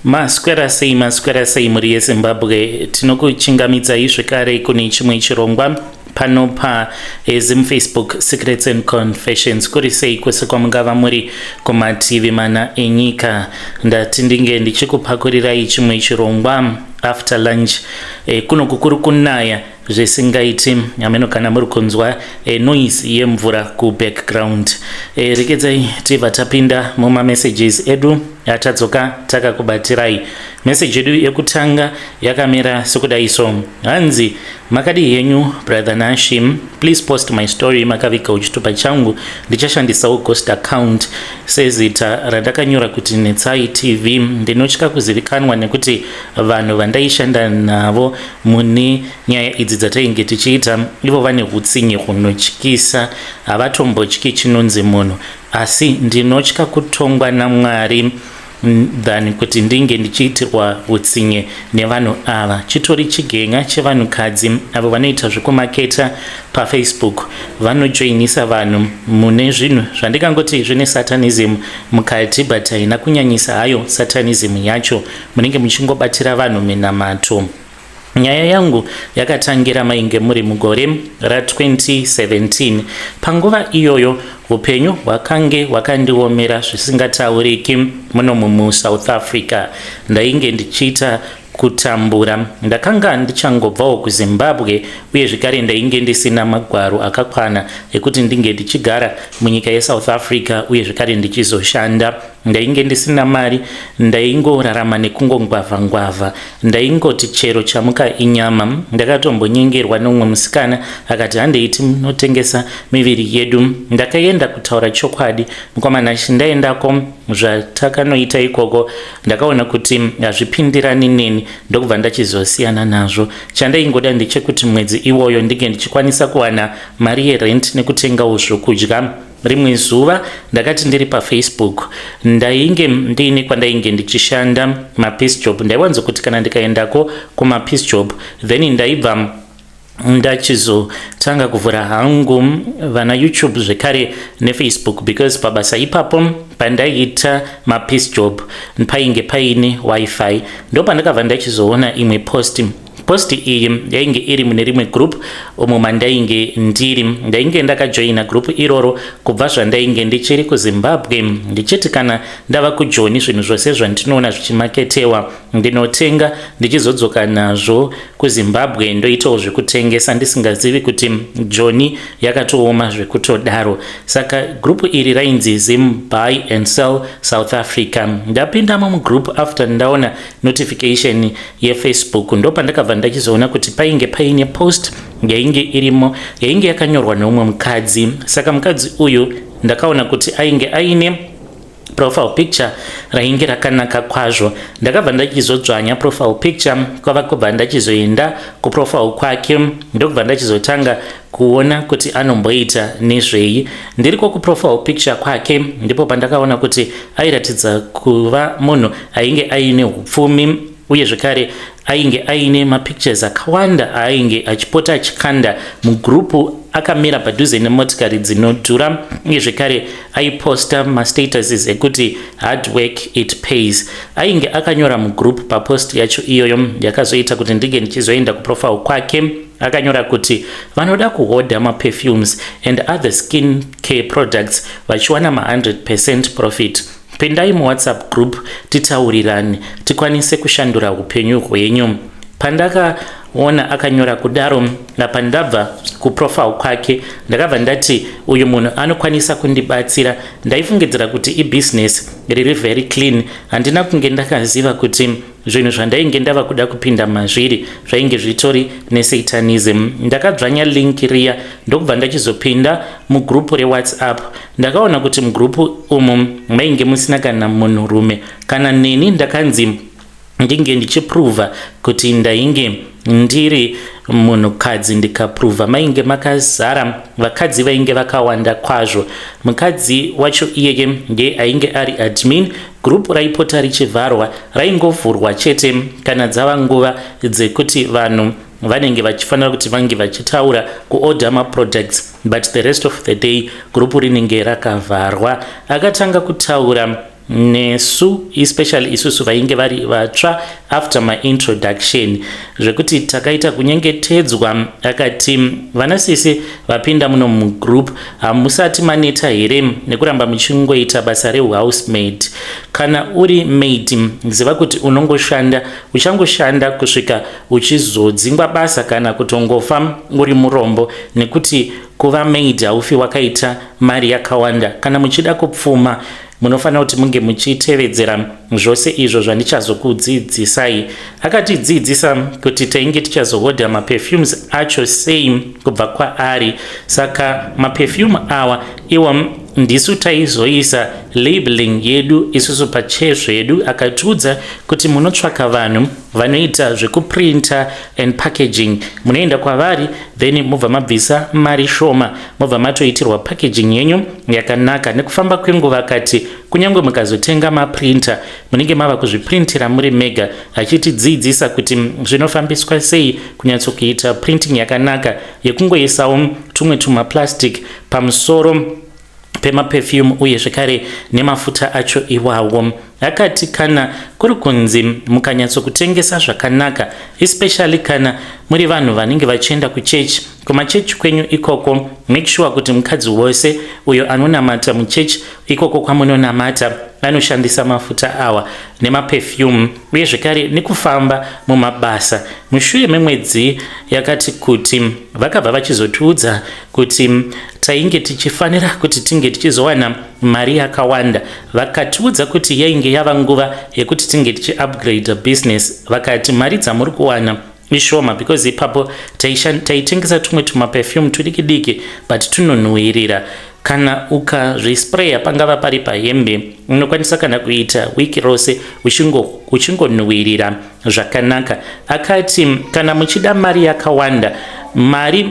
Maswera sei, maswera sei mhuri yeZimbabwe. Tinokuchingamidzai zvekare kune chimwe chirongwa pano pa Zim Facebook Secrets and Confessions. Kuri sei kwese kwamungava muri kumativi mana enyika? Ndati ndinge ndichikupakurirai chimwe chirongwa after lunch. Kuno kukuri kunaya zvisingaiti, hameno kana muri kunzwa noise yemvura kubackground. Rekedzai tibva tapinda mumamessages edu atadzoka takakubatirai. Message yedu yekutanga yakamira sekudai so, hanzi, "Makadi henyu brother Nashi? Please post my story makaviga chitupa changu. Ndichashandisawo ghost account sezita randakanyora kuti Netsai TV. Ndinotya kuzivikanwa nekuti vanhu vandaishanda navo mune nyaya idzi dzatainge tichiita, ivo vane utsinye hunotyisa, havatombotyi chinonzi munhu. Asi ndinotya kutongwa naMwari than kuti ndinge ndichiitirwa utsinye nevanhu ava. Chitori chigenga chevanhukadzi avo vanoita zvekumaketa paFacebook. Vanojoinisa vanhu mune zvinhu zvandikangoti zvine satanism mukati, but haina kunyanyisa hayo satanism yacho. Munenge muchingobatira vanhu minamato. Nyaya yangu yakatangira mainge muri mugore ra2017. Panguva iyoyo upenyu hwakange hwakandiomera zvisingatauriki munomu muSouth Africa. Ndainge ndichiita kutambura. Ndakanga ndichangobvawo kuZimbabwe, uye zvekare ndainge ndisina magwaro akakwana ekuti ndinge ndichigara munyika yeSouth Africa uye zvekare ndichizoshanda. Ndainge ndisina mari, ndaingorarama nekungongwavha-ngwavha. Ndaingoti chero chamuka inyama. Ndakatombonyengerwa neumwe musikana, akati handei tinotengesa miviri yedu. Ndakaenda. Kutaura chokwadi, mukomana, chindaendako, zvatakanoita ikoko ndakaona kuti hazvipindirani neni, ndokubva ndachizosiyana nazvo. Chandaingoda ndechekuti mwedzi iwoyo ndinge ndichikwanisa kuwana mari yerent nekutengawo zvokudya. Rimwe zuva ndakati ndiri paFacebook. Ndainge ndiine kwandainge ndichishanda mapiece job. Ndaiwanzokuti kana ndikaendako kumapiece job, then ndaibva ndachizotanga kuvhura hangu vana YouTube zvekare neFacebook, because pabasa ipapo pandaiita mapiece job painge paine WiFi. Ndo pandakabva ndachizoona imwe post. Post iyi yainge iri mune rimwe group umo mandainge ndiri. Ndainge ndakajoina group iroro kubva zvandainge ndichiri kuZimbabwe, ndichiti kana ndava kuJoni, zvinhu zvose zvandinoona zvichimaketewa ndinotenga, ndichizodzoka nazvo kuZimbabwe, ndoitawo zvekutengesa, ndisingazivi kuti Joni yakatooma zvekutodaro. Saka group iri rainzi Zim Buy and Sell South Africa. Ndapindamo mugroup after ndaona notification yeFacebook, ndo pandakabva ndachizoona kuti painge paine post yainge irimo, yainge yakanyorwa neumwe mukadzi. Saka mukadzi uyu ndakaona kuti ainge aine profile picture rainge rakanaka kwazvo. Ndakabva ndachizodzvanya profile picture, kwava kubva ndachizoenda kuprofile kwake, ndokubva ndachizotanga kuona kuti anomboita nezvei. Ndiriko kuprofile picture kwake ndipo pandakaona kuti airatidza kuva munhu ainge aine upfumi, uye zvekare ainge aine mapictures akawanda aainge achipota achikanda mugroup, akamira padhuze nemotikari dzinodhura, uye zvekare aiposta mastatuses ekuti "Hard work, it pays." Ainge akanyora mugroup papost yacho iyoyo yakazoita kuti ndinge ndichizoenda kuprofile kwake. Akanyora kuti vanoda kuhodha maperfumes and other skin care products vachiwana ma100% profit, pindai muWhatsApp group titaurirane, tikwanise kushandura upenyu hwenyu. Pandakaona akanyora kudaro, apa ndabva kuprofile kwake, ndakabva ndati uyu munhu anokwanisa kundibatsira. Ndaifungidzira kuti ibhizinesi riri very clean. Handina kunge ndakaziva kuti zvinhu zvandainge ndava kuda kupinda mazviri zvainge zvitori nesatanism. Ndakadzvanya link riya, ndokubva ndachizopinda mugroup reWhatsApp. Ndakaona kuti mugroup umu mainge musina kana munhurume kana neni. Ndakanzi ndinge ndichipruvha kuti ndainge ndiri munhukadzi. Ndikapruvha, mainge makazara vakadzi vainge vakawanda kwazvo. Mukadzi wacho iyeye ndiye ainge ari admin. Group raipota richivharwa, raingovhurwa chete kana dzava nguva dzekuti vanhu vanenge vachifanira kuti vange vachitaura kuorder maproducts, but the rest of the day group rinenge rakavharwa. Akatanga kutaura. Nesu, especially isusu vainge vari vatsva, after maintroduction zvekuti takaita kunyengetedzwa, akati, "Vanasisi vapinda muno mugroup, hamusati maneta here nekuramba muchingoita basa rehousemaid? Kana uri maid, ziva kuti unongoshanda, uchangoshanda kusvika uchizodzingwa basa kana kutongofa uri murombo, nekuti kuva maid haufi wakaita mari yakawanda. Kana muchida kupfuma, munofanira kuti munge muchitevedzera zvose izvo zvandichazokudzidzisai." Akatidzidzisa kuti tainge tichazohodha maperfumes acho sei kubva kwaari. Saka maperfume awa iwo ndisu taizoisa labeling yedu isusu pachezvedu. Akatiudza kuti munotsvaka vanhu vanoita zvekuprinta and packaging, munoenda kwavari, then mobva mabvisa mari shoma, mobva matoitirwa packaging yenyu yakanaka. Nekufamba kwenguva, akati kunyange mukazotenga maprinter, munenge mava kuzviprintira muri mega, achitidzidzisa kuti zvinofambiswa sei kunyatsokuita printing yakanaka yekungoisawo tumwe tumaplastic pamusoro pemaperfume uye zvekare nemafuta acho iwawo. Akati kana kuri kunzi mukanyatsokutengesa zvakanaka, especially kana muri vanhu vanenge vachienda kuchechi, kumachechi kwenyu ikoko, make sure kuti mukadzi wose uyo anonamata muchechi ikoko kwamunonamata anoshandisa mafuta awa nemaperfume. Uye zvekare nekufamba mumabasa, mushure memwedzi yakati kuti, vakabva vachizotiudza kuti tainge tichifanira kuti tinge tichizowana mari yakawanda. Vakatiudza kuti yainge yava nguva yekuti tinge tichiupgrade business. Vakati mari dzamuri kuwana ishoma, because ipapo taitengesa tumwe tumaperfume tudiki diki, but tunonhuhwirira. Kana ukazvispraya, pangava pari pahembe, unokwanisa kana kuita wiki rose uchingonhuhwirira zvakanaka. Akati kana muchida mari yakawanda, mari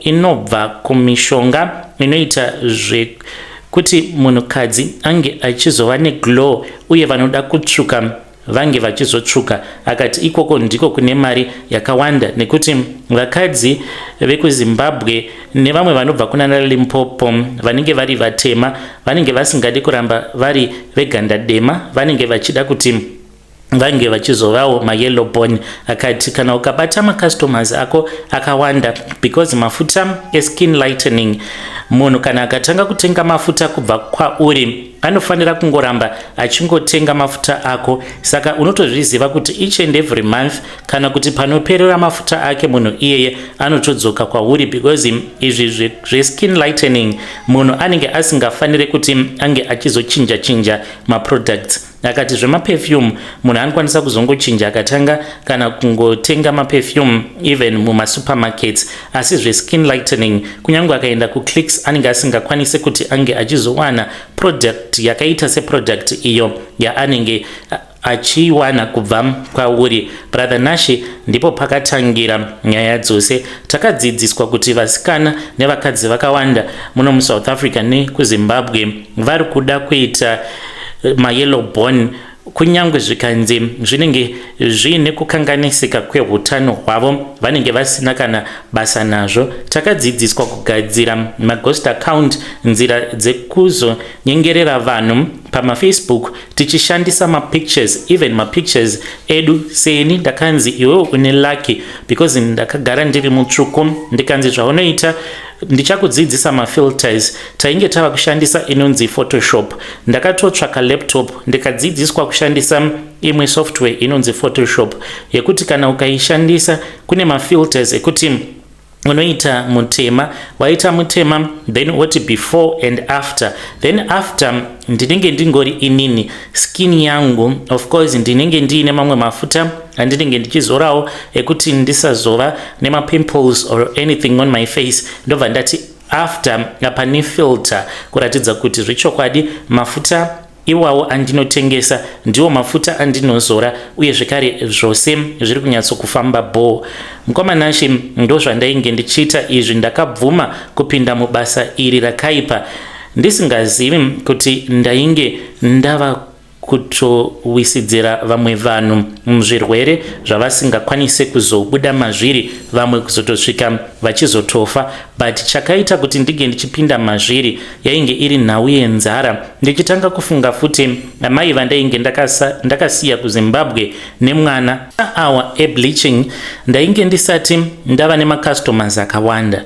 inobva kumishonga inoita zvekuti munhukadzi ange achizova neglow uye vanoda kutsvuka vange vachizotsvuka, akati ikoko ndiko kune mari yakawanda, nekuti vakadzi vekuZimbabwe nevamwe vanobva kunana Limpopo vanenge vari vatema vanenge vasingadi kuramba vari veganda dema, vanenge vachida kuti vange vachizovawo mayellow bone. Akati kana ukabata macustomers ako akawanda, because mafuta eskin lightening, munhu kana akatanga kutenga mafuta kubva kwauri, anofanira kungoramba achingotenga mafuta ako. Saka unotozviziva kuti each and every month, kana kuti panoperera mafuta ake, munhu iyeye anotodzoka kwauri, because izvi zveskin lightening, munhu anenge asingafaniri kuti ange achizochinja chinja maproducts. Akati zvemaperfume, munhu anokwanisa kuzongochinja akatanga kana kungotenga maperfume even mumasupermarkets, asi zveskin lightening, kunyange akaenda kuClicks, anenge asingakwanisi kuti ange achizowana product yakaita seproduct iyo yaanenge achiwana kubva kwauri, Brother Nashe. Ndipo pakatangira nyaya dzose. Takadzidziswa kuti vasikana nevakadzi vakawanda muno muSouth Africa nekuZimbabwe vari kuda kuita mayellow bone, kunyange zvikanzi zvinenge zviine kukanganisika kweutano hwavo, vanenge vasina kana basa nazvo. Takadzidziswa kugadzira maghost account, nzira dzekuzonyengerera vanhu pamafacebook tichishandisa mapictures, even mapictures edu. Seni ndakanzi, "Iwewo une lucky, because ndakagara ndiri mutsvuku." Ndikanzi, "Zvaunoita, ndichakudzidzisa mafilters." Tainge tava kushandisa inonzi Photoshop. Ndakatotsvaka laptop, ndikadzidziswa kushandisa imwe software inonzi Photoshop, yekuti kana ukaishandisa kune mafilters ekuti unoita mutema, waita mutema, then woti before and after. Then after ndinenge ndingori inini, skin yangu. Of course ndinenge ndiine mamwe mafuta andinenge ndichizorawo ekuti ndisazova nemapimples or anything on my face. Ndobva ndati after apa nefilter, kuratidza kuti zvechokwadi mafuta iwawo andinotengesa ndiwo mafuta andinozora, uye zvekare zvose zviri kunyatsokufamba bho. Mukomanashi, ndo zvandainge ndichiita izvi. Ndakabvuma kupinda mubasa iri rakaipa ndisingazivi kuti ndainge ndava. Kutowisidzira vamwe vanhu muzvirwere zvavasingakwanise kuzobuda mazviri, vamwe kuzotosvika vachizotofa. But chakaita kuti ndinge ndichipinda mazviri yainge iri nhau yenzara. Ndichitanga kufunga futi amai vandainge ndakasiya kuZimbabwe nemwana. Awa ebleaching ndainge ndisati ndava nemacustomers akawanda.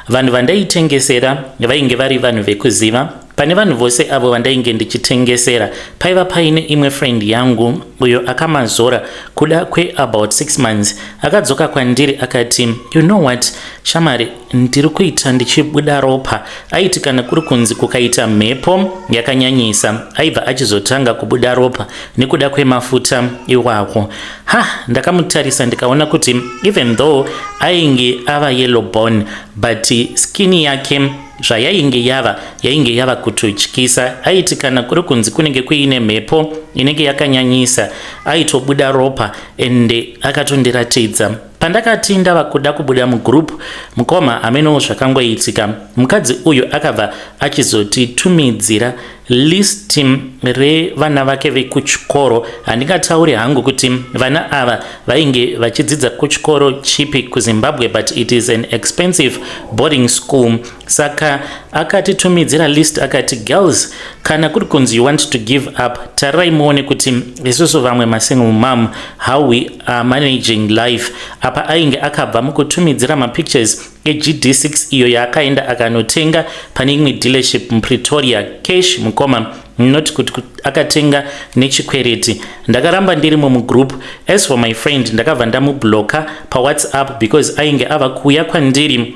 Vanhu vandaitengesera vainge vari vanhu vekuziva. Pane vanhu vose avo vandainge ndichitengesera, paiva paine imwe friend yangu uyo akamazora kuda kweabout 6 months. Akadzoka kwandiri akati, "You know what, shamari, ndiri kuita ndichibuda ropa." Aiti kana kuri kunzi kukaita mhepo yakanyanyisa, aibva achizotanga kubuda ropa nekuda kwemafuta iwawo. Ha, ndakamutarisa ndikaona kuti even though ainge ava yellow bone, but skin yake zvayainge yava, yainge yava kutotyisa. Aiti kana kuri kunzi kunenge kuine mhepo inenge yakanyanyisa, aitobuda ropa. Ende akatondiratidza. Pandakati ndava kuda kubuda mugroup, mukoma, hamenowo zvakangoitika, mukadzi uyu akabva achizotitumidzira list revana vake vekuchikoro. Handingatauri hangu kuti vana ava vainge vachidzidza kuchikoro chipi kuZimbabwe, but it is an expensive boarding school. Saka akatitumidzira list akati, "Girls, kana kuri kunzi you want to give up, tarirai muone kuti isusu vamwe masingle mom, how we are managing life." Apa ainge akabva mukutumidzira mapictures eGD6 iyo yaakaenda akanotenga pane imwe dealership muPretoria, cash, mukoma, not kuti akatenga nechikwereti. Ndakaramba ndirimo mugroup. As for my friend, ndakabva ndamubloka paWhatsApp because ainge ava kuuya kwandiri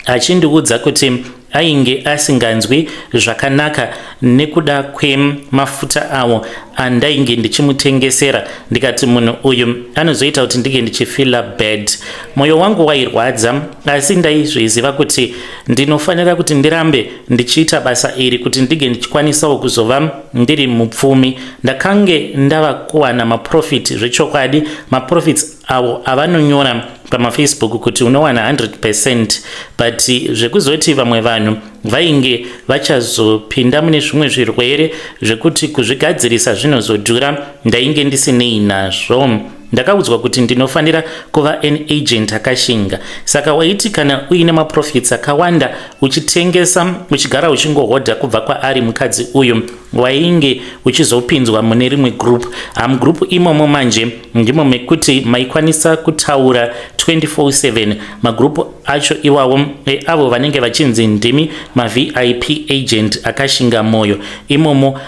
achindiudza kuti ainge asinganzwi zvakanaka nekuda kwemafuta awo andainge ndichimutengesera. Ndikati munhu uyu anozoita kuti ndinge ndichifeela bad. Mwoyo wangu wairwadza, asi ndaizviziva kuti ndinofanira kuti ndirambe ndichiita basa iri kuti ndinge ndichikwanisawo kuzova ndiri mupfumi. Ndakange ndava kuwana maprofit zvechokwadi, maprofits avo avanonyora pamaFacebook kuti unowana 100%, but zvekuzoti vamwe vanhu vainge vachazopinda mune zvimwe zvirwere zvekuti kuzvigadzirisa zvinozodhura, ndainge ndisinei nazvo. Ndakaudzwa kuti ndinofanira kuva an agent akashinga. Saka waiti kana uine maprofits akawanda uchitengesa, uchigara uchingohodha kubva kwaari mukadzi uyu, wainge uchizopinzwa mune rimwe group. Hamugroup imomo manje ndimo mekuti maikwanisa kutaura 24/7. Magroup acho iwawo eavo vanenge vachinzi ndimi maVIP agent akashinga mwoyo. Imomo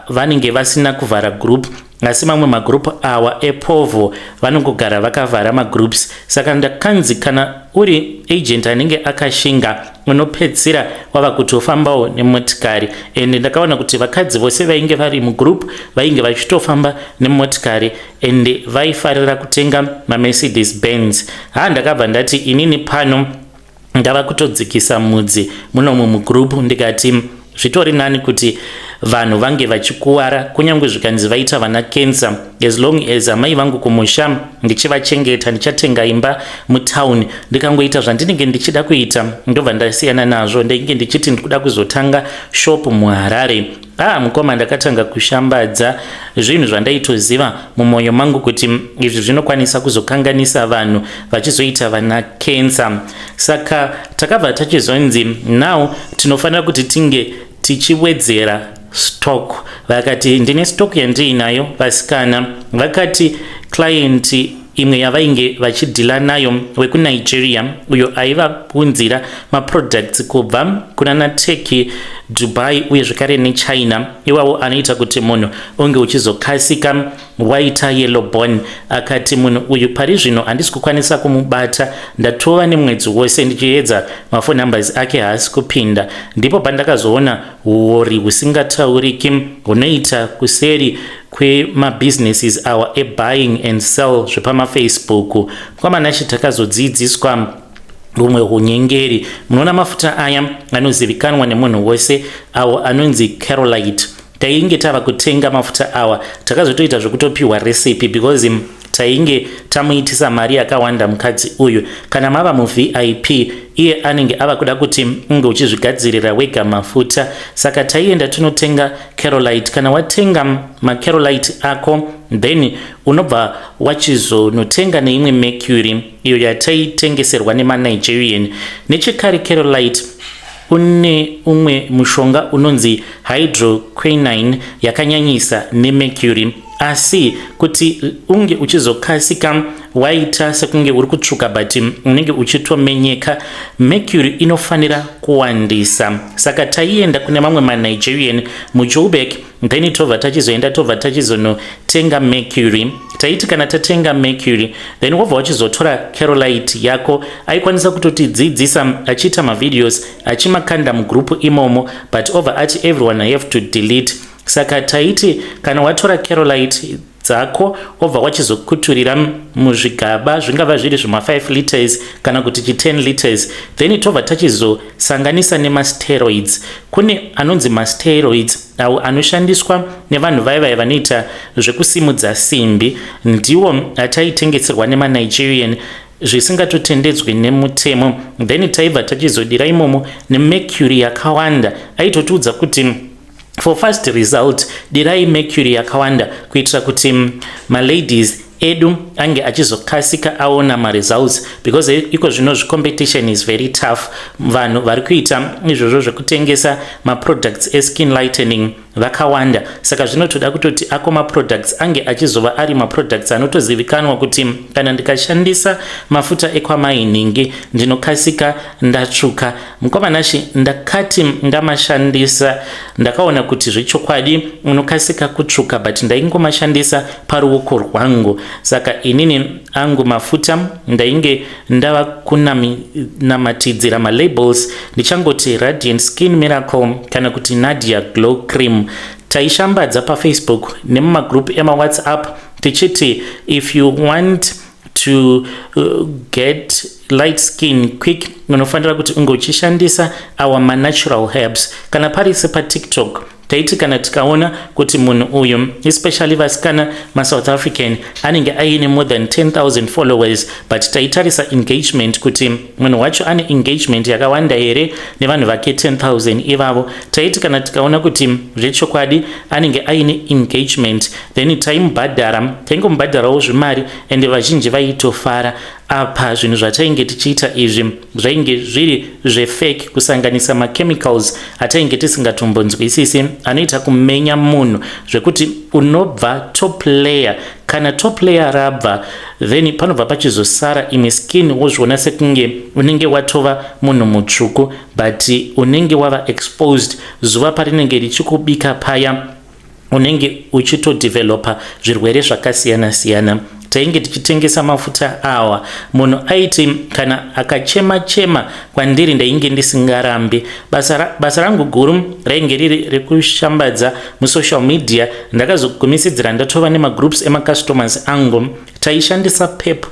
vanenge vasina kuvhara group, asi mamwe magroup awa epovo vanongogara vakavhara magroups. Saka ndakanzi kana uri agent anenge akashinga, unopedzisira wava kutofambawo nemotikari. Ende ndakaona kuti vakadzi vose vainge vari mugroup vainge vachitofamba nemotikari, ende vaifarira kutenga maMercedes Benz. Ha, ndakabva ndati inini pano ndava kutodzikisa mudzi munomu mugroup. Ndikati zvitori nani kuti vanhu vange vachikuvara, kunyange zvikanzi vaita vana cancer, as long as amai vangu kumusha ndichivachengeta, ndichatenga imba mutauni, ndikangoita zvandinenge ndichida kuita, ndobva ndasiyana nazvo. Ndainge ndichiti ndikuda kuzotanga shop muHarare. Ah, mukoma, ndakatanga kushambadza zvinhu zvandaitoziva mumwoyo mangu kuti izvi zvinokwanisa kuzokanganisa vanhu vachizoita vana cancer. Saka takabva tachizonzi now tinofanira kuti tinge tichiwedzera stock. Vakati ndine stock yandiinayo, vasikana. Vakati client imwe yavainge vachideala nayo wekuNigeria, uyo aivaunzira maproducts kubva kuna naTurkey, Dubai uye zvekare neChina, iwawo anoita kuti munhu unge uchizokasika waita yellow bone, akati munhu uyu pari zvino handisi kukwanisa kumubata. Ndatova nemwedzi wose ndichiedza, maphone numbers ake haasi kupinda. Ndipo pandakazoona uori husingatauriki hunoita kuseri kwemabusinesses awa ebuying and sell zvepamaFacebook. Kwamanashi takazodzidziswa humwe hunyengeri. Munoona mafuta aya anozivikanwa nemunhu wose awo anonzi Carolite. Tainge tava kutenga mafuta awa, takazotoita zvekutopiwa recipe because Tainge tamuitisa mari yakawanda mukadzi uyu. Kana mava muVIP, iye anenge ava kuda kuti unge uchizvigadzirira wega mafuta. Saka taienda tinotenga Carolite. Kana watenga maCarolite ako, then unobva wachizonotenga neimwe mercury iyo yataitengeserwa nemaNigerian. Nechekare, Carolite une umwe mushonga unonzi hydroquinine yakanyanyisa nemercury, asi kuti unge uchizokasika waita sekunge uri kutsvuka but unenge uchitomenyeka, mercury inofanira kuwandisa. Saka taienda kune mamwe maNigerian muJoburg, then tobva tachizoenda, tobva tachizonotenga mercury. Taiti kana tatenga mercury, then wobva wachizotora Carolite yako. Aikwanisa kutotidzidzisa achiita mavideos, achimakanda mugrupu imomo, but obva ati everyone have to delete. Saka taiti kana watora Carolite dzako, obva wachizokuturira muzvigaba, zvingava zviri zvima5 liters kana kuti chi10 liters, then tobva tachizosanganisa nemasteroids. Kune anonzi masteroids awo anoshandiswa nevanhu vai vai vanoita zvekusimudza simbi. Ndiwo ataitengeserwa nemaNigerian zvisingatotendedzwi nemutemo. Then taibva tachizodira imomo nemercury yakawanda. Aitotiudza kuti for fast result, dirai mercury yakawanda kuitira kuti maladies edu ange achizokasika aona maresults, because iko zvino zvicompetition is very tough. Vanhu vari kuita izvozvo zvekutengesa maproducts eskin lightening vakawanda. Saka zvinotoda kutoti ako maproducts ange achizova ari maproducts anotozivikanwa kuti kana ndikashandisa mafuta ekwamainingi, ndinokasika ndatsvuka. Mukomanashi, ndakati ndamashandisa, ndakaona kuti zvechokwadi unokasika kutsvuka, but ndaingomashandisa paruoko rwangu. Saka inini angu mafuta ndainge ndava kunamatidzira malabels, ndichangoti Radiant Skin Miracle kana kuti Nadia Glow Cream. Taishambadza paFacebook nemumagroup emaWhatsApp tichiti if you want to get light skin quick, unofanira kuti unge uchishandisa our manatural herbs. Kana pari sepaTikTok, taiti kana tikaona kuti munhu uyu, especially vasikana maSouth African, anenge aine more than 10,000 followers, but taitarisa engagement kuti munhu wacho ane engagement yakawanda here nevanhu vake 10,000 ivavo. Taiti kana tikaona kuti zvechokwadi anenge aine engagement, then taimubhadhara, taingomubhadharawo zvimari, ende vazhinji vaitofara. Apa zvinhu zvatainge tichiita izvi zvainge zviri zvefake, kusanganisa machemicals atainge tisingatombonzwisisi, anoita kumenya munhu zvekuti unobva top layer. Kana top layer rabva, then panobva pachizosara imwe skin, wozviona sekunge unenge watova munhu mutsvuku, but unenge wava exposed. Zuva parinenge richikubika paya, unenge uchitodevelopa zvirwere zvakasiyana-siyana. Tainge tichitengesa mafuta awa. Munhu aiti kana akachema chema kwandiri, ndainge ndisingarambi. Basa rangu guru rainge riri rekushambadza musocial media. Ndakazogumisidzira ndatova nemagroups emacustomers angu. Taishandisa Pep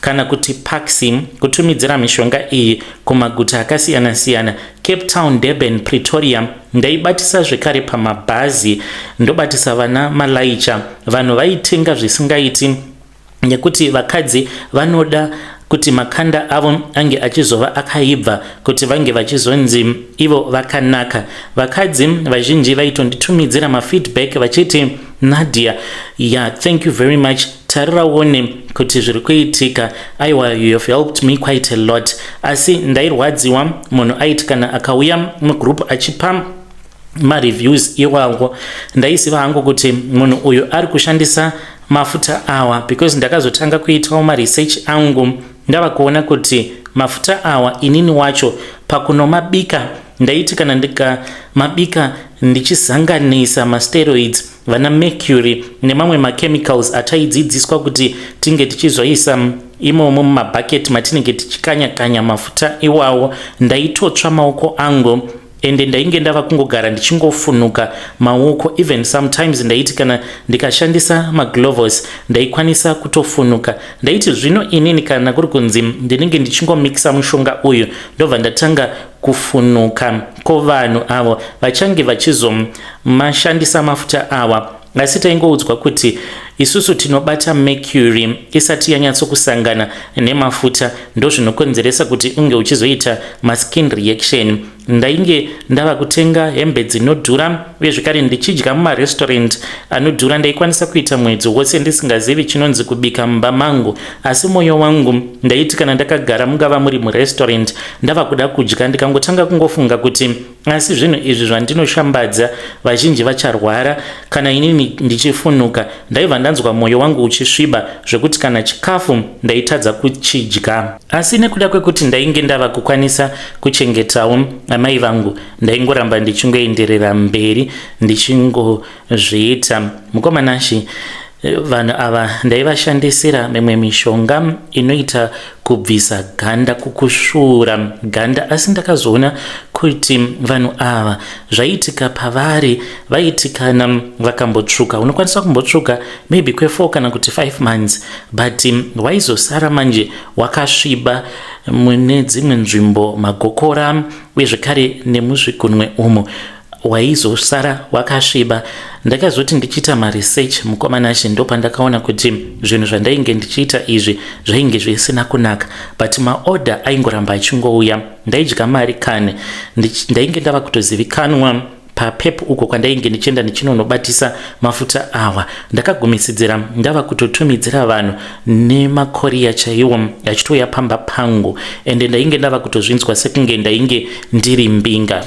kana kuti Paxi kutumidzira mishonga iyi kumaguta akasiyana-siyana: Cape Town, Durban, Pretoria. Ndaibatisa zvekare pamabhazi, ndobatisa vana malaicha. Vanhu vaitenga zvisingaiti, nekuti vakadzi vanoda kuti makanda avo ange achizova akaibva kuti vange vachizonzi ivo vakanaka. Vakadzi vazhinji vaitonditumidzira mafeedback vachiti, "Nadia, yeah, thank you very much. Tarira uone kuti zviri kuitika. Aiwa, you have helped me quite a lot." Asi ndairwadziwa munhu aiti kana akauya mugroup achipa mareviews iwawo, ndaiziva hangu kuti munhu uyu ari kushandisa mafuta awa, because ndakazotanga kuitawo maresearch angu, ndava kuona kuti mafuta awa, inini wacho pakunomabika, ndaiti kana ndikamabika ndichisanganisa masteroids, vana mercury nemamwe machemicals ataidzidziswa kuti tinge tichizoisa imomo mumabhaketi matinenge tichikanya-kanya mafuta iwawo, ndaitotsva maoko angu, ende ndainge ndava kungogara ndichingofunuka maoko. Even sometimes ndaiti kana ndikashandisa magloves, ndaikwanisa kutofunuka. Ndaiti zvino inini kana kuri kunzi ndinenge ndichingomixa mushonga uyu, ndobva ndatanga kufunuka, ko vanhu avo vachange vachizomashandisa mafuta awa? Asi taingoudzwa kuti Isusu tinobata mercury isati yanyatsokusangana nemafuta, ndozvinokonzeresa kuti unge uchizoita maskin reaction. Ndainge ndava kutenga hembe dzinodhura uye zvekare ndichidya mumarestaurant anodhura. Ndaikwanisa kuita mwedzi wose ndisingazivi chinonzi kubika mumba mangu, asi mwoyo wangu ndaiti kana ndakagara, mungava muri murestaurant, ndava kuda kudya, ndikangotanga kungofunga kuti asi zvinhu izvi zvandinoshambadza vazhinji vacharwara kana inini ndichifunuka, ndaibva ndanzwa mwoyo wangu uchisviba zvekuti kana chikafu ndaitadza kuchidya. Asi nekuda kwekuti ndainge ndava kukwanisa kuchengetawo amai vangu, ndaingoramba ndichingoenderera mberi ndichingozviita. Mukoma Nashi, vanhu ava ndaivashandisira mimwe mishonga inoita kubvisa ganda, kukusvuura ganda, asi ndakazoona kuti vanhu ava zvaiitika pavari, vaiti kana vakambotsvuka, unokwanisa kumbotsvuka maybe kwe4 kana kuti 5 months, but waizosara manje wakasviba mune dzimwe nzvimbo, magokora uye zvekare nemuzvigunwe umo waizosara wakasviba. Ndakazoti ndichiita maresearch, mukoma Nashi, ndopandakaona kuti zvinhu zvandainge ndichiita izvi zvainge zvisina kunaka, but maorder aingoramba achingouya. Ndaidya mari kane, ndainge ndava kutozivikanwa paPep uko kwandainge ndichienda ndichinonobatisa mafuta awa. Ndakagumisidzira ndava kutotumidzira vanhu nemacourier chaiwo achitouya pamba pangu, ende ndainge ndava kutozvinzwa sekunge ndainge ndiri mbinga.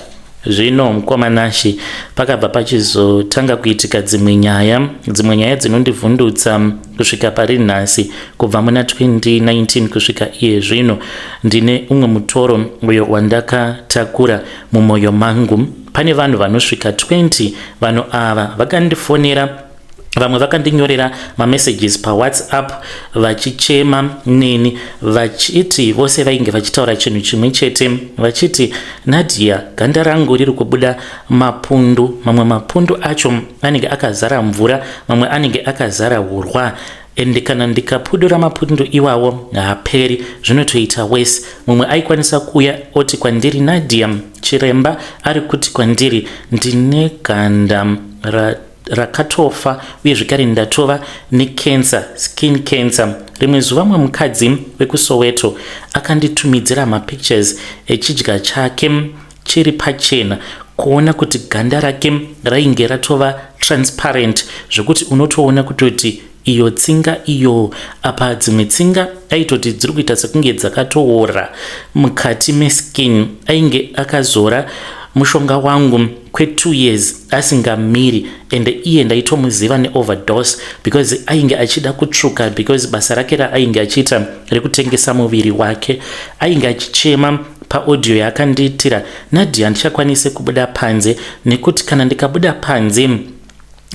Zvino, mukoma Nashi, pakabva pachizotanga kuitika dzimwe nyaya, dzimwe nyaya dzinondivhundutsa kusvika pari nhasi. Kubva muna 2019 kusvika iye zvino, ndine umwe mutoro uyo wandakatakura mumwoyo mangu. Pane vanhu vanosvika 20. Vanhu ava vakandifonera, vamwe vakandinyorera mamessages paWhatsApp vachichema neni, vachiti vose vainge vachitaura chinhu chimwe chete, vachiti, "Nadia, ganda rangu riri kubuda mapundu. Mamwe mapundu acho anenge akazara mvura, mamwe anenge akazara urwa, ende kana ndikapudura mapundu iwawo haaperi, zvinotoita wese." Mumwe aikwanisa kuuya oti kwandiri, "Nadia, chiremba ari kuti kwandiri ndine ganda rakatofa uye zvekare ndatova necancer, skin cancer." Rimwe zuva mumwe mukadzi wekuSoweto akanditumidzira mapictures echidya chake chiri pachena, kuona kuti ganda rake rainge ratova transparent zvekuti unotoona kutoti iyo tsinga iyo apa, dzimwe tsinga aitoti dziri kuita sekunge dzakatoora mukati meskin. Ainge akazora mushonga wangu kwe2 years asingamiri, ende iye ndaitomuziva neoverdose because ainge achida kutsvuka, because basa rake raainge achiita rekutengesa muviri wake. Ainge achichema paaudio yaakandiitira, "Nadia, handichakwanisi kubuda panze nekuti kana ndikabuda panze,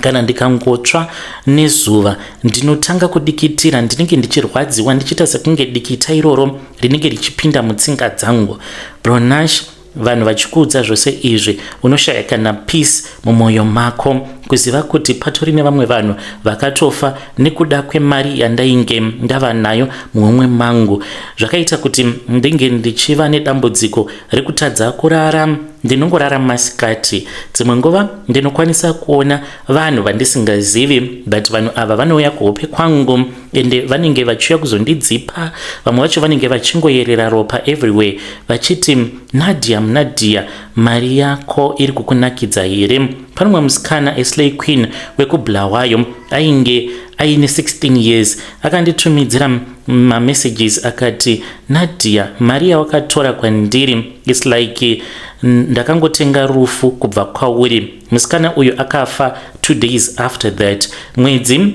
kana ndikangotsva nezuva, ndinotanga kudikitira, ndinenge ndichirwadziwa, ndichiita sekunge dikita iroro rinenge richipinda mutsinga dzangu." Bro Nash, vanhu vachikuudza zvose izvi, unoshaya kana peace mumwoyo mako, kuziva kuti patori nevamwe vanhu vakatofa nekuda kwemari yandainge ndava nayo muhomwe mangu. Zvakaita kuti ndinge ndichiva nedambudziko rekutadza kurara. Ndinongorara masikati. Dzimwe nguva ndinokwanisa kuona vanhu vandisingazivi, but vanhu ava vanouya kuhope kwangu, ende vanenge vachiuya kuzondidzipa. Vamwe vacho vanenge vachingoyerera ropa everywhere, vachiti, "Nadia, Nadia, mari yako iri kukunakidza here?" Pane mumwe musikana, aslay queen wekuBulawayo, ainge aine 16 years, akanditumidzira mamessages akati, "Nadia, mari yawakatora kwandiri, it's like ndakangotenga rufu kubva kwauri." Musikana uyu akafa 2 days after that. Mwedzi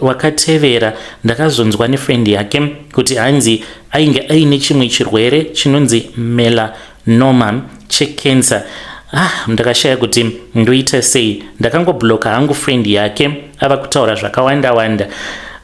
wakatevera ndakazonzwa nefriend yake kuti hanzi ainge aine chimwe chirwere chinonzi melanoma, checancer. Ah, ndakashaya kuti ndoita sei. Ndakangobloka hangu friend yake ava kutaura zvakawanda wanda,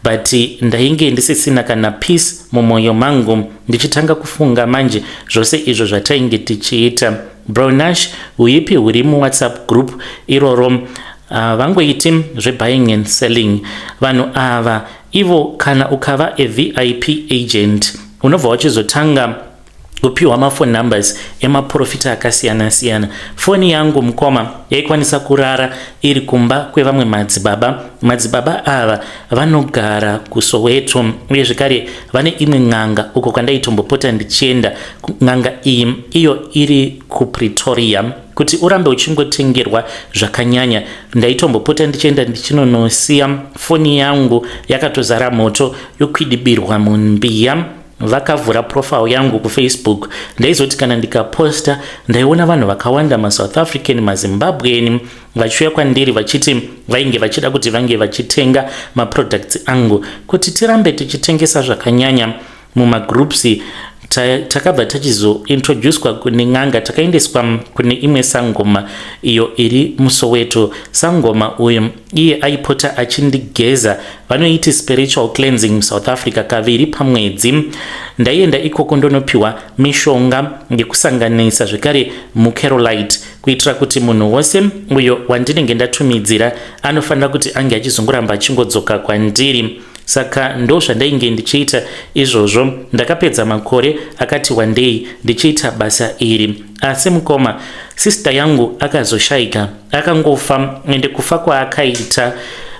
but ndainge ndisisina kana peace mumwoyo mangu, ndichitanga kufunga manje zvose izvo zvatainge tichiita. Bro Nash, huipi huri muWhatsApp group iroro, vangoiti zvebuying and selling vanhu ava ivo. Kana ukava aVIP agent, unobva wachizotanga Kupiwa maphone numbers emaprofita akasiyana siyana. Foni yangu mukoma yaikwanisa kurara iri kumba kwevamwe madzibaba. Madzibaba ava vanogara kuSoweto, uye zvekare vane imwe n'anga uko kwandaitombopota ndichienda. N'anga iyi iyo iri kuPretoria. Kuti urambe uchingotengerwa zvakanyanya, ndaitombopota ndichienda ndichinonosiya foni yangu yakatozara moto, yokwidibirwa mumbiya. Vakavhura profile yangu kuFacebook. Ndaizoti kana ndikaposta, ndaiona vanhu vakawanda, maSouth African, maZimbabwean, vachiuya kwandiri vachiti vainge vachida kuti vange vachitenga maproducts angu. Kuti tirambe tichitengesa zvakanyanya mumagroups, takabva tachizointroducwa kune n'anga. Takaendeswa kune imwe sangoma iyo iri muSoweto. Sangoma uyu iye aipota achindigeza, vanoiti spiritual cleansing muSouth Africa, kaviri pamwedzi. Ndaienda ikoko ndonopiwa mishonga yekusanganisa zvekare mucarolite, kuitira kuti munhu wose uyo wandinenge ndatumidzira anofanira kuti ange achizongoramba achingodzoka kwandiri. Saka ndo zvandainge ndichiita izvozvo. Ndakapedza makore akati wandei ndichiita basa iri. Asi mukoma, sister yangu akazoshayika, akangofa. Ende kufa kwaakaita,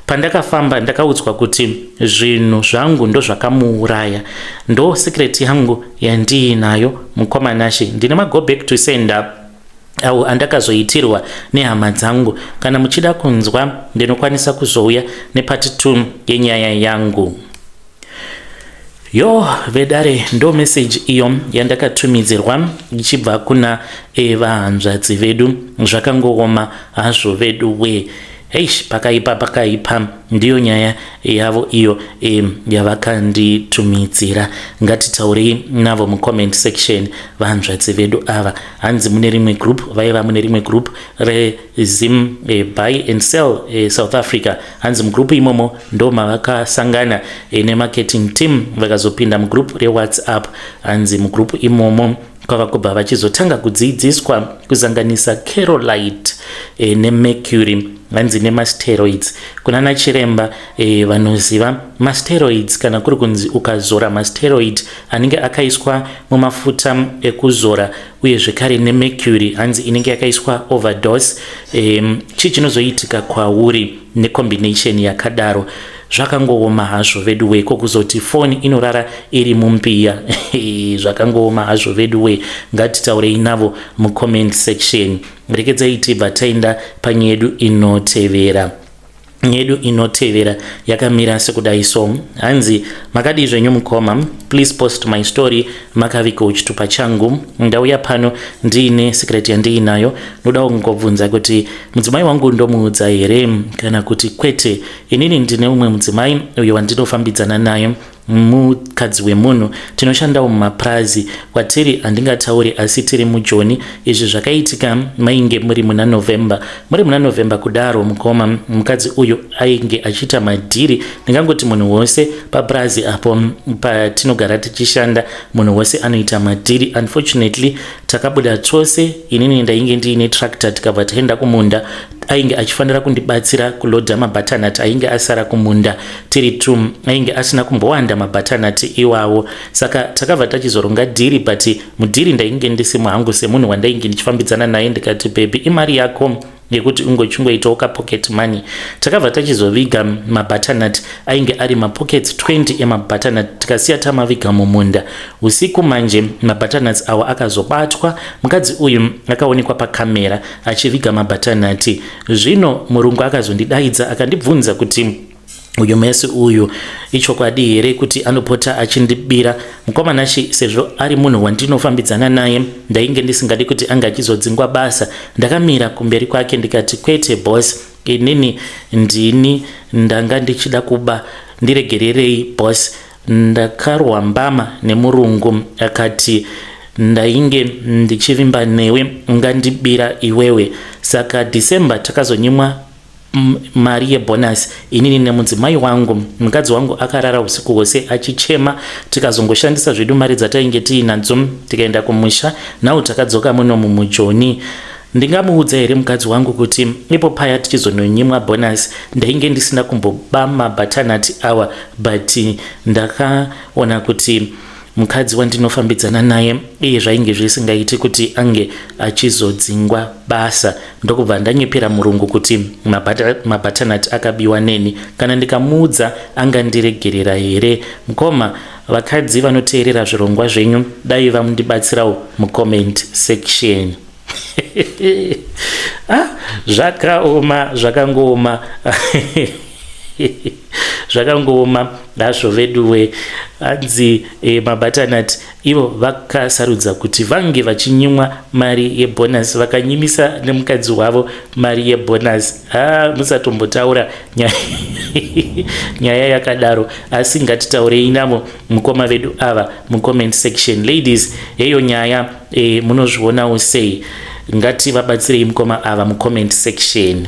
pandakafamba ndakaudzwa kuti zvinhu zvangu ndo zvakamuuraya. Ndo secret yangu yandiinayo, mukoma Nashe. Ndine mago back to sender awo andakazoitirwa nehama dzangu. Kana muchida kunzwa, ndinokwanisa kuzouya nepart 2 yenyaya yangu. Yo vedare, ndo meseji iyo yandakatumidzirwa ichibva kuna vahanzvadzi vedu. Zvakangooma hazvo vedu we. Heish, pakaipa, pakaipa. Ndiyo nyaya yavo iyo yavakanditumidzira. Ngatitaurei navo mucomment section, vahanzvadzi vedu ava. Hanzi mune rimwe group, vaiva mune rimwe group reZim Buy and Sell South Africa. Hanzi mugroup imomo ndo mavakasangana nemarketing team, vakazopinda mugroup reWhatsApp. Hanzi mugroup imomo kwava kubva vachizotanga kudzidziswa kuzanganisa carolite nemercury, hanzi nemasteroids. Kuna nachiremba vanoziva masteroids, kana kuri kunzi ukazora masteroid anenge akaiswa mumafuta ekuzora, uye zvekare nemercury, hanzi inenge yakaiswa overdose, chii chinozoitika kwauri necombination yakadaro? Zvakangooma hazvo vedu we. Kokuzoti foni inorara iri mumbiya, zvakangooma hazvo vedu we. Ngatitaurei navo mucomment section. Rekedzai tibva taenda panyedu inotevera. Nyedu inotevera yakamira sekudai so. Hanzi, "Makadii zvenyu mukoma? Please post my story makavigawo chitupa changu. Ndauya pano ndiine secret yandiinayo. Ndoda kungobvunza kuti mudzimai wangu ndomuudza here kana kuti kwete. Inini ndine umwe mudzimai uyo wandinofambidzana naye, mukadzi wemunhu. Tinoshandawo mumapurazi. Kwatiri handingatauri, asi tiri muJoni. Izvi zvakaitika mainge muri muna November. Muri muna November kudaro, mukoma, mukadzi uyu ainge achiita madhiri. Ndingangoti munhu wose papurazi apo patinogara tichishanda, munhu wose anoita madhiri. Unfortunately, takabuda tose. Inini ndainge ndiine tractor, tikabva taenda kumunda. Ainge achifanira kundibatsira kulodha mabutternut ainge asara kumunda tiri t Ainge asina kumbowanda mabutternut iwawo, saka takabva tachizoronga dhiri. But mudhiri ndainge ndisimo hangu semunhu wandainge ndichifambidzana naye. Ndikati, 'Baby, imari yako yekuti ungochingoitawo kapocket money.' Takabva tachizoviga mabutternut, ainge ari mapockets 20 emabutternut, tikasiya tamaviga mumunda. Usiku manje mabutternuts awa akazobatwa. Mukadzi uyu akaonekwa pakamera achiviga mabutternut. Zvino murungu akazondidaidza, akandibvunza kuti uyu mesi uyu ichokwadi here kuti anopota achindibira. Mukoma Nashe, sezvo ari munhu wandinofambidzana naye, ndainge ndisingadi kuti ange achizodzingwa basa. Ndakamira kumberi kwake ndikati, 'Kwete boss, inini ndini ndanga ndichida kuba. Ndiregererei boss.' Ndakarwa mbama nemurungu. Akati, 'Ndainge ndichivimba newe, ungandibira iwewe?' Saka December takazonyimwa mari yebonus, inini nemudzimai wangu. Mukadzi wangu akarara usiku hwose achichema. Tikazongoshandisa zvedu mari dzatainge tiinadzo, tikaenda kumusha. Nhau takadzoka muno mumuJoni. Ndingamuudza here mukadzi wangu kuti ipo paya tichizononyimwa bonus ndainge ndisina kumboba mabutternut awa, but ndakaona kuti Mukadzi wandinofambidzana naye iye zvainge zvisingaiti kuti ange achizodzingwa basa, ndokubva ndanyepera murungu kuti mabutternut akabiwa neni. Kana ndikamuudza angandiregerera here? Mukoma, vakadzi vanoteerera zvirongwa zvenyu dai vamundibatsirawo mucomment section. Ah, zvakaoma, zvakangooma, zvakangooma hazvo veduwe. Hanzi mabutternut ivo vakasarudza kuti vange vachinyimwa mari yebonus, vakanyimisa nemukadzi wavo mari yebonus. Ha, musatombotaura nyaya yakadaro, asi ngatitaurei navo mukoma vedu ava mucomment section. Ladies, heyo nyaya munozvionawo sei? Ngativabatsirei mukoma ava mucomment section.